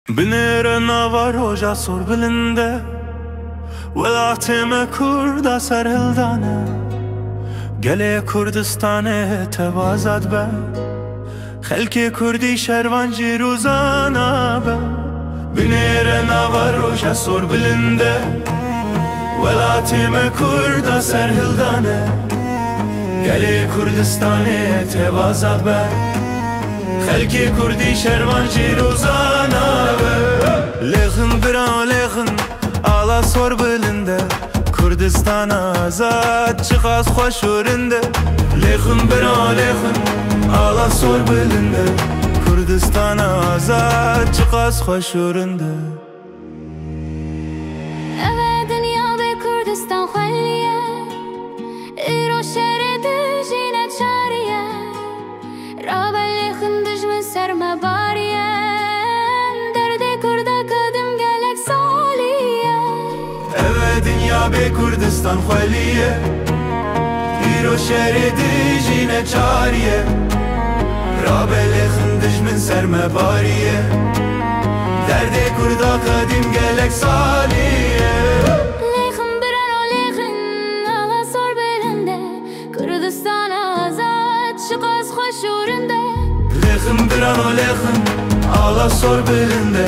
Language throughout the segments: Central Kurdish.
بنێرە ناوە ڕۆژە سۆر بلندە، وڵاتێ مە کووردا سەر هەڵدانە، گەلێ کوردستانێ تەوازاد بە، خەلکێ کوردی شەروان ژیرۆزانە بە. بنێرە ناوە ڕۆژە سۆر بلندە، وڵاتێ مە کووردا سەر هەڵدانە، گەلێ کوردستانێ تەوازاد بە، خەلکێ کوردی شەروان ژیرۆزانە بە. لێخن برا لێخن ئاڵا سۆر بلندە، کوردستان ئازاد چ خاس خوەشورندە. لێخن برا لێخن ئاڵا سۆر بلندە، کوردستان ئازاد چ خاس خوەشورندە. ئەوە دنیا بێ کوردستان خولیە، ئیرۆ شەرێ دژینە چاریە، ڕابە لێخن دژمن سەرمەباریە، دەردێ کوردە کەدم گەلێک ساڵیە. ئەوە دنیا بێ کوردستان خولیە، ئیرۆ شەرێ دژینە چاریە، ڕابە لێخن دژمن سەرمەباریە، دەردێ کووردا قەدیم گەلێک ساڵیە. لێخن برانۆ لێخن ئاڵا سۆر بلندە، کوردستان ئازاد چ قاس خوەشورندە. لێخن برانۆ لێخن ئاڵا سۆر بلندە،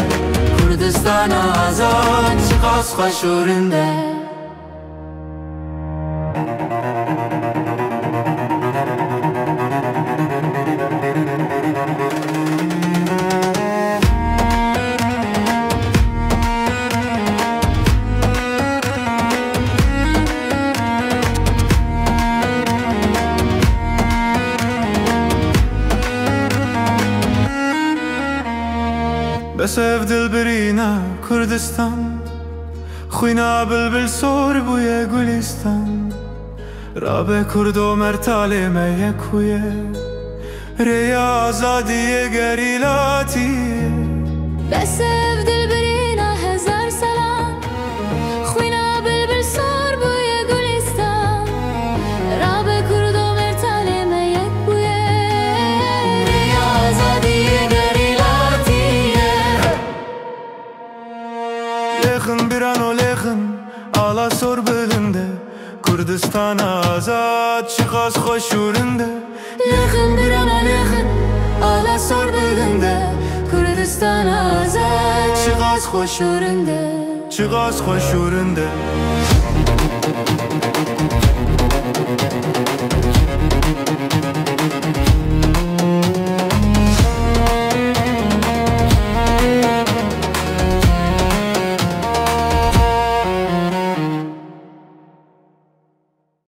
کوردستان ئازاد چ قاس خوەشورندە. بەسەف دڵبرینە کوردستان، خوینا بلبل سۆر بوویە گولیستان، ڕابێ کوردۆ مەرتالێ مە یەکویە، ڕێیا ئازادیە گەریلاتیە. بەسەف دڵبرینە هەزار سەلام، خوینا بلبل سۆر بوویە گولیستان، ڕابێ کوردۆ مەرتالێ مە یەک بوویە، ڕێیا ئازادیە گەریلاتیە. لێخن برانۆ لێخن ئاڵا سۆر بلندە، کوردستان ئازاد چ خاس خوەشورندە. لێخن برانۆ لێخن ئاڵا سۆر بلندە، کوردستان ئازاد چ خاس خوەشورندە. چ خاس خوەشورندە.